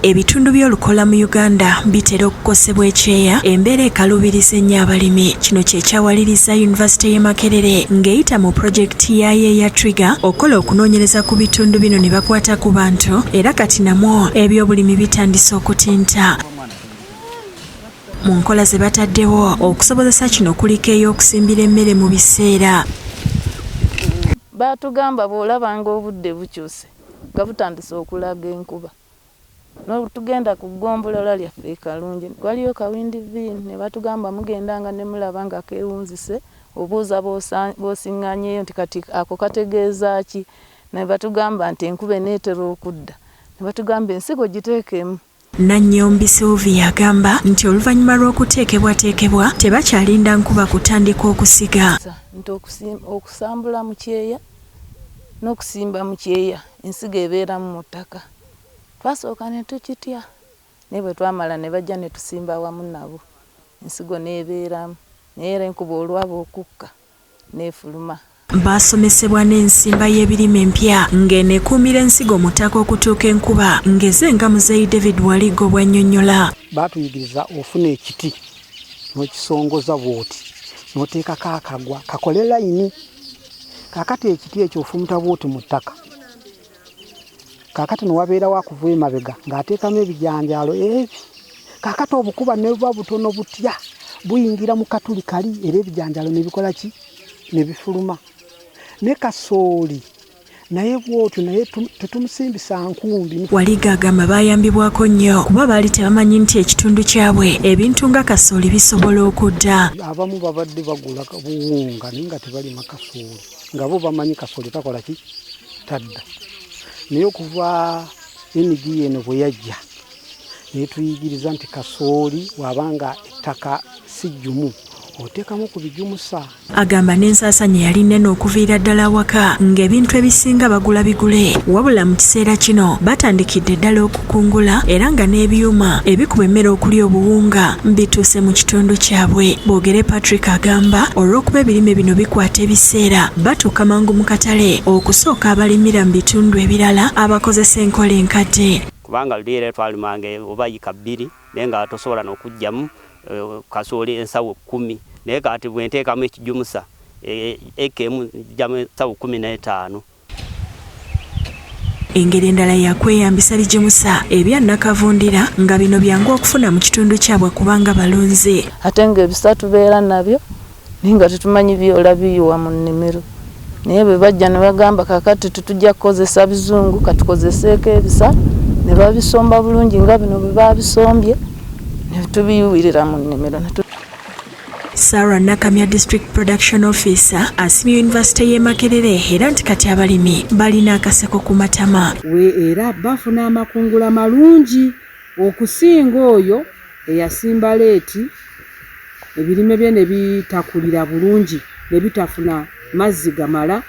Ebitundu by'olukola mu Uganda bitera okukosebwa ekyeya, embeera ekaluubiriza ennyo abalimi. Kino kye kyawaliriza Yunivasite y'e Makerere ng'eyita mu pulojekiti yaayo eya Trigger okukola okunoonyereza ku bitundu bino ne bakwata ku bantu era kati namwo ebyobulimi bitandise okutinta. Mu nkola ze bataddewo okusobozesa kino kuliko ey'okusimbira emmere mu biseera. Baatugamba bw'olabanga obudde bukyuse nga butandise okulaga enkuba Tugenda ku ggombolola lyaffe e Kalungi waliyo Kawindi Vin ne batugamba mugenda nga ne mulaba nga keewunzise obuuza b'osiŋŋanyeeyo nti kati ako kategeeza ki ne batugamba nti enkuba eneetera okudda ne batugamba ensigo giteekemu. Nanyombi Sylvia agamba nti oluvannyuma lw'okuteekebwateekebwa tebakyalinda nkuba kutandika okusiga. Nti okusambula mu kyeya n'okusimba mu kyeya ensigo ebeeramu mu ttaka. Twasooka ne tukitya naye bwe twamala ne bajja ne tusimba wamu nabo ensigo n'ebeeramu naye era enkuba olwaba okukka n'efuluma. Baasomesebwa n'ensimba y'ebirime empya ng'eno ekuumira ensigo mu ttaka okutuuka enkuba ng'eze nga Muzeeyi David Waliggo bw'annyonnyola. Baatuyigiriza ofuna ekiti n'okisongoza bw'oti n'oteekako akagwa kakole layini. Kaakati ekiti ekyo ofumita bw'oti mu ttaka. Kaakati newabeerawo akuva emabega ng'ateekamu ebijanjaalo ebi kaakati obukuba ne buba butono butya buyingira mu katuli kali era ebijanjaalo ne bikola ki ne bifuluma ne kasooli naye bwotyo naye tetumusimbisa nkumbi. Waliga agamba baayambibwako nnyo kuba baali tebamanyi nti ekitundu kyabwe ebintu nga kasooli bisobola okudda. Abamu babadde bagula buwunga naye nga tebalima kasooli nga bo bamanyi kasooli takola ki tadda naye okuva NGA eno bwe yajja netuyigiriza nti kasooli wabanga ettaka si jjumu oteekamu ku bijumusa. Agamba n'ensaasanya yali nnene okuviira ddala awaka ng'ebintu ebisinga bagula bigule wabula mu kiseera kino batandikidde ddala okukungula era nga n'ebyuma ebikuba emmere okuli obuwunga bituuse mu kitundu kyabwe. Bogere Patrick agamba olw'okuba ebirime bino bikwata ebiseera batuuka mangu mu katale okusooka abalimira mu bitundu ebirala abakozesa enkola enkadde. Kubanga luli era twalimanga oba yika bbiri naye nga tosobola n'okuggyamu kasooli ensawo kkumi naye kati bwe nteekamu ekijumusa eka emu nggyamu ensawo 15. Engeri endala ya kweyambisa bigimusa ebya nnakavundira nga bino byangu okufuna mu kitundu kyabwe kubanga balunzi. Ate ng'ebisa tubeera nabyo naye nga tetumanyi byola biyiwa mu nnimiro naye bwe bajja ne bagamba kaakati tetujja kukozesa bizungu katukozeseeko ebisa ne babisomba bulungi nga bino bwe babisombye ne tubiyiwirira mu nnimiro. Sarah Nakamya District Production Officer asimye yunivasite y'e Makerere era nti kati abalimi balina akaseko ku matama. We era bafuna amakungula malungi okusinga oyo eyasimba leeti ebirime bye ne bitakulira bulungi ne bitafuna mazzi gamala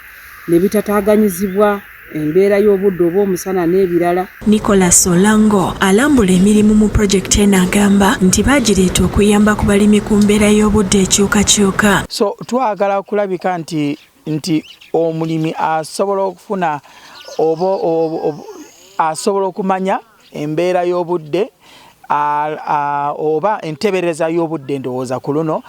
ne bitataaganyizibwa embeera y'obudde oba omusana n'ebirala. Nicholas Olango alambula emirimu mu pulojekiti eno agamba nti baagireeta okuyamba ku balimi ku mbeera y'obudde ekyukakyuka. So twagala kulabika nti nti omulimi asobola okufuna oba asobola okumanya embeera y'obudde oba entebereza y'obudde ndowooza ku luno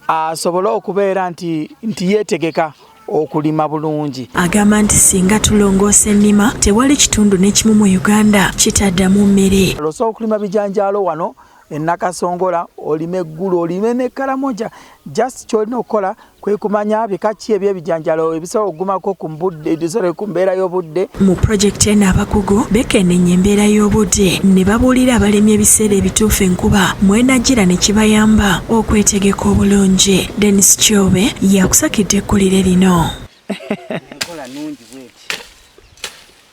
asobole okubeera nti nti yeetegeka okulima bulungi. Agamba nti singa tulongoosa ennima tewali kitundu n'ekimu mu Uganda kitaddamu mmere. Osobola okulima bijanjaalo wano e Nakasongola, olime Gulu, olime ne Karamoja. Just ky'olina okukola kwe kumanya bika ki eby'ebijanjaalo ebisobola okugumako ku budde, sorry, ku mbeera y'obudde. Mu pulojekiti eno abakugu beekenneenya embeera y'obudde ne babuulira abalimi ebiseera ebituufu enkuba mw'enajjira ne kibayamba okwetegeka obulungi. Denis Kyobe yakusakidde eggulire lino.